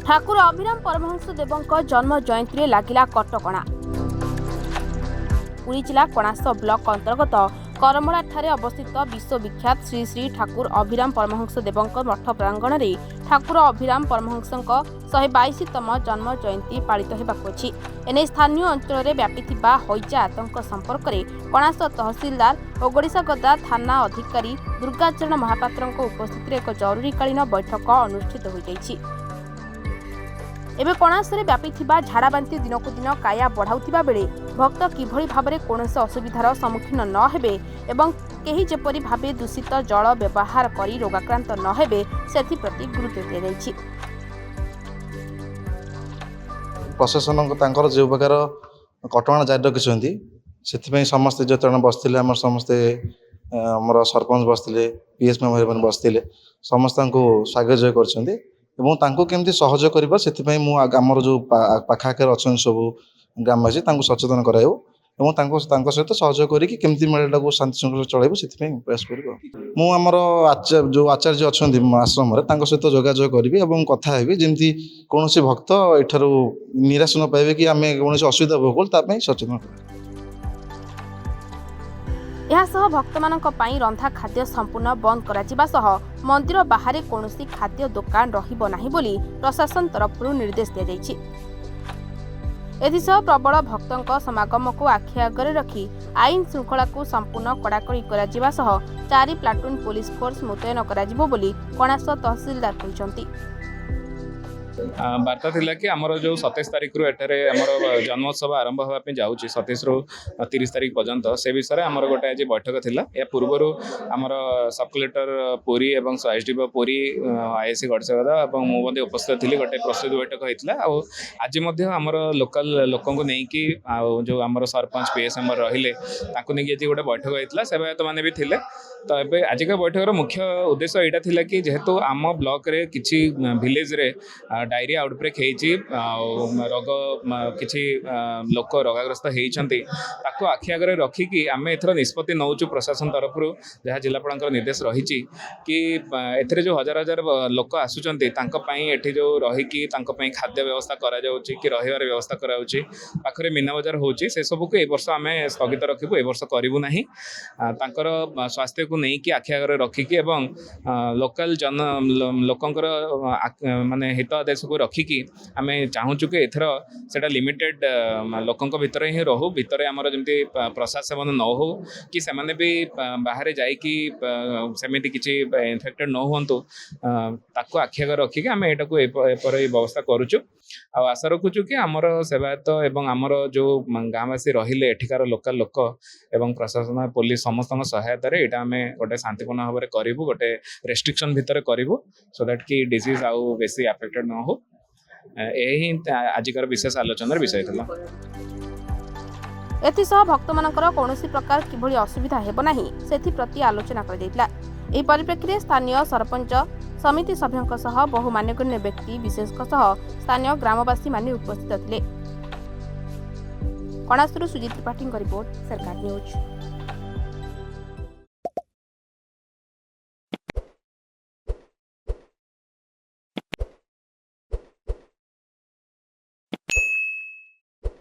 ଠାକୁର ଅଭିରାମ ପରମହଂସ ଦେବଙ୍କ ଜନ୍ମ ଜୟନ୍ତୀରେ ଲାଗିଲା କଟକଣା। ପୁରୀ ଜିଲ୍ଲା କଣାସ ବ୍ଲକ ଅନ୍ତର୍ଗତ କରମଳାଠାରେ ଅବସ୍ଥିତ ବିଶ୍ୱବିଖ୍ୟାତ ଶ୍ରୀ ଶ୍ରୀ ଠାକୁର ଅଭିରାମ ପରମହଂସ ଦେବଙ୍କ ମଠ ପ୍ରାଙ୍ଗଣରେ ଠାକୁର ଅଭିରାମ ପରମହଂସଙ୍କ 122ତମ ଜନ୍ମ ଜୟନ୍ତୀ ପାଳିତ ହେବାକୁ ଅଛି। ଏନେଇ ସ୍ଥାନୀୟ ଅଞ୍ଚଳରେ ବ୍ୟାପିଥିବା ହଇଜା ଆତଙ୍କ ସମ୍ପର୍କରେ କଣାସ ତହସିଲଦାର ଓ ଓଡ଼ିଶାଗଦା ଥାନା ଅଧିକାରୀ ଦୁର୍ଗାଚରଣ ମହାପାତ୍ରଙ୍କ ଉପସ୍ଥିତିରେ ଏକ ଜରୁରୀକାଳୀନ ବୈଠକ ଅନୁଷ୍ଠିତ ହୋଇଯାଇଛି। ଏବେ କଣାସରେ ବ୍ୟାପିଥିବା ଝାଡ଼ାବାନ୍ତି ଦିନକୁ ଦିନ କାୟା ବଢ଼ାଉଥିବା ବେଳେ ଭକ୍ତ କିଭଳି ଭାବରେ କୌଣସି ଅସୁବିଧାର ସମ୍ମୁଖୀନ ନ ହେବେ ଏବଂ କେହି ଯେପରି ଭାବେ ଦୂଷିତ ଜଳ ବ୍ୟବହାର କରି ରୋଗାକ୍ରାନ୍ତ ନ ହେବେ, ସେଥିପ୍ରତି ଗୁରୁତ୍ୱ ଦିଆଯାଇଛି। ପ୍ରଶାସନ ତାଙ୍କର ଯେଉଁ ପ୍ରକାର କଟକଣା ଜାରି ରଖିଛନ୍ତି, ସେଥିପାଇଁ ସମସ୍ତେ ଯେତେବେଳେ ବସିଥିଲେ, ଆମର ସମସ୍ତେ ଆମର ସରପଞ୍ଚ ବସିଥିଲେ, ପି ଏସ୍ ମେମ୍ବର ବସିଥିଲେ, ସମସ୍ତଙ୍କୁ ସ୍ୱାଗତ ଯୋଗ କରିଛନ୍ତି ଏବଂ ତାଙ୍କୁ କେମିତି ସହଯୋଗ କରିବା, ସେଥିପାଇଁ ମୁଁ ଆମର ଯେଉଁ ପାଖଆଖରେ ଅଛନ୍ତି ସବୁ ଗ୍ରାମବାସୀ, ତାଙ୍କୁ ସଚେତନ କରାଇବୁ ଏବଂ ତାଙ୍କୁ ତାଙ୍କ ସହିତ ସହଯୋଗ କରିକି କେମିତି ମେଳାଟାକୁ ଶାନ୍ତି ଶୃଙ୍ଖଳାରେ ଚଳାଇବୁ, ସେଥିପାଇଁ ପ୍ରୟାସ କରିବୁ। ଆଉ ମୁଁ ଆମର ଯେଉଁ ଆଚାର୍ଯ୍ୟ ଅଛନ୍ତି ମୋ ଆଶ୍ରମରେ, ତାଙ୍କ ସହିତ ଯୋଗାଯୋଗ କରିବି ଏବଂ କଥା ହେବି, ଯେମିତି କୌଣସି ଭକ୍ତ ଏଠାରୁ ନିରାଶ ନ ପାଇବେ କି ଆମେ କୌଣସି ଅସୁବିଧା ଭୋଗ କରୁ, ତା ପାଇଁ ସଚେତନ କରିବି। ଏହାସହ ଭକ୍ତମାନଙ୍କ ପାଇଁ ରନ୍ଧା ଖାଦ୍ୟ ସମ୍ପୂର୍ଣ୍ଣ ବନ୍ଦ କରାଯିବା ସହ ମନ୍ଦିର ବାହାରେ କୌଣସି ଖାଦ୍ୟ ଦୋକାନ ରହିବ ନାହିଁ ବୋଲି ପ୍ରଶାସନ ତରଫରୁ ନିର୍ଦ୍ଦେଶ ଦିଆଯାଇଛି। ଏଥିସହ ପ୍ରବଳ ଭକ୍ତଙ୍କ ସମାଗମକୁ ଆଖି ଆଗରେ ରଖି ଆଇନ ଶୃଙ୍ଖଳାକୁ ସମ୍ପୂର୍ଣ୍ଣ କଡ଼ାକଡ଼ି କରାଯିବା ସହ ଚାରି ପ୍ଲାଟୁନ୍ ପୋଲିସ ଫୋର୍ସ ମୁତୟନ କରାଯିବ ବୋଲି କଣାସ ତହସିଲଦାର କହିଛନ୍ତି। ବାର୍ତ୍ତା ଥିଲା କି ଆମର ଯେଉଁ 27 ତାରିଖରୁ ଏଠାରେ ଆମର ଜନ୍ମୋତ୍ସବ ଆରମ୍ଭ ହେବା ପାଇଁ ଯାଉଛି, 27ରୁ 30 ତାରିଖ ପର୍ଯ୍ୟନ୍ତ, ସେ ବିଷୟରେ ଆମର ଗୋଟେ ଆଜି ବୈଠକ ଥିଲା। ଏହା ପୂର୍ବରୁ ଆମର ସବ୍ କଲେକ୍ଟର ପୁରୀ ଏବଂ S D P Puri, IIC ଗଡ଼ସେଗଦା ଏବଂ ମୁଁ ମଧ୍ୟ ଉପସ୍ଥିତ ଥିଲି। ଗୋଟେ ପ୍ରସ୍ତୁତି ବୈଠକ ହେଇଥିଲା। ଆଉ ଆଜି ମଧ୍ୟ ଆମର ଲୋକାଲ ଲୋକଙ୍କୁ ନେଇକି ଆଉ ଯେଉଁ ଆମର ସରପଞ୍ଚ, ପି ଏସ୍ ଆମର ରହିଲେ, ତାଙ୍କୁ ନେଇକି ଆଜି ଗୋଟେ ବୈଠକ ହେଇଥିଲା। ସେବାୟତମାନେ ବି ଥିଲେ। ତ ଏବେ ଆଜିକା ବୈଠକର ମୁଖ୍ୟ ଉଦ୍ଦେଶ୍ୟ ଏଇଟା ଥିଲା କି ଯେହେତୁ ଆମ ବ୍ଲକରେ କିଛି ଭିଲେଜରେ ଡାଇରିଆ ଆଉଟବ୍ରେକ୍ ହେଇଛି ଆଉ ରୋଗ କିଛି ଲୋକ ରୋଗାଗ୍ରସ୍ତ ହେଇଛନ୍ତି, ତାକୁ ଆଖି ଆଗରେ ରଖିକି ଆମେ ଏଥର ନିଷ୍ପତ୍ତି ନେଉଛୁ ପ୍ରଶାସନ ତରଫରୁ, ଯାହା ଜିଲ୍ଲାପାଳଙ୍କର ନିର୍ଦ୍ଦେଶ ରହିଛି କି ଏଥିରେ ଯେଉଁ ହଜାର ହଜାର ଲୋକ ଆସୁଛନ୍ତି, ତାଙ୍କ ପାଇଁ ଏଠି ଯେଉଁ ରହିକି ତାଙ୍କ ପାଇଁ ଖାଦ୍ୟ ବ୍ୟବସ୍ଥା କରାଯାଉଛି କି ରହିବାର ବ୍ୟବସ୍ଥା କରାଯାଉଛି, ପାଖରେ ମୀନା ବଜାର ହେଉଛି, ସେସବୁକୁ ଏ ବର୍ଷ ଆମେ ସ୍ଥଗିତ ରଖିବୁ, ଏ ବର୍ଷ କରିବୁ ନାହିଁ। ତାଙ୍କର ସ୍ୱାସ୍ଥ୍ୟକୁ ନେଇକି ଆଖି ଆଗରେ ରଖିକି ଏବଂ ଲୋକାଲ ଜନ ଲୋକଙ୍କର ମାନେ ହିତ ଆଦେଶକୁ ରଖିକି ଆମେ ଚାହୁଁଛୁ କି ଏଥର ସେଇଟା ଲିମିଟେଡ୍ ଲୋକଙ୍କ ଭିତରେ ହିଁ ରହୁ। ଭିତରେ ଆମର ଯେମିତି ପ୍ରସାଦ ସେବନ ନ ହଉ କି ସେମାନେ ବି ବାହାରେ ଯାଇକି ସେମିତି କିଛି ଇନଫେକ୍ଟେଡ୍ ନ ହୁଅନ୍ତୁ, ତାକୁ ଆଖି ଆଗରେ ରଖିକି ଆମେ ଏଇଟାକୁ ଏପରି ବ୍ୟବସ୍ଥା କରୁଛୁ। ଆଉ ଆଶା ରଖୁଛୁ କି ଆମର ସେବାୟତ ଏବଂ ଆମର ଯେଉଁ ଗାଁବାସୀ ରହିଲେ, ଏଠିକାର ଲୋକାଲ ଲୋକ ଏବଂ ପ୍ରଶାସନ, ପୋଲିସ, ସମସ୍ତଙ୍କ ସହାୟତାରେ ଏଇଟା ଆମେ ଗୋଟେ ଶାନ୍ତିପୂର୍ଣ୍ଣ ଭାବରେ କରିବୁ, ଗୋଟେ ରେଷ୍ଟ୍ରିକ୍ସନ୍ ଭିତରେ କରିବୁ, ସୋ that କି ଡିଜିଜ୍ ଆଉ ବେଶୀ ଆଫେକ୍ଟେଡ୍ ନ ହଉ। ଏହି ହିଁ ଆଜିକାର ବିଶେଷ ଆଲୋଚନାର ବିଷୟ ଥିଲା। ଏଥିସହ ଭକ୍ତମାନଙ୍କର କୌଣସି ପ୍ରକାର କିଭଳି ଅସୁବିଧା ହେବ ନାହିଁ, ସେଥିପ୍ରତି ଆଲୋଚନା କରାଯାଇଥିଲା। ଏହି ପରିପ୍ରେକ୍ଷୀରେ ସ୍ଥାନୀୟ ସରପଞ୍ଚ, ସମିତି ସଭ୍ୟଙ୍କ ସହ ବହୁ ମାନ୍ୟଗଣ୍ୟ ବ୍ୟକ୍ତି ବିଶେଷଙ୍କ ସହ ସ୍ଥାନୀୟ ଗ୍ରାମବାସୀମାନେ ଉପସ୍ଥିତ ଥିଲେ। କଣାସରୁ ସୁଜିତ ତ୍ରିପାଠୀଙ୍କ ରିପୋର୍ଟ, ସରକାର ନ୍ୟୁଜ୍।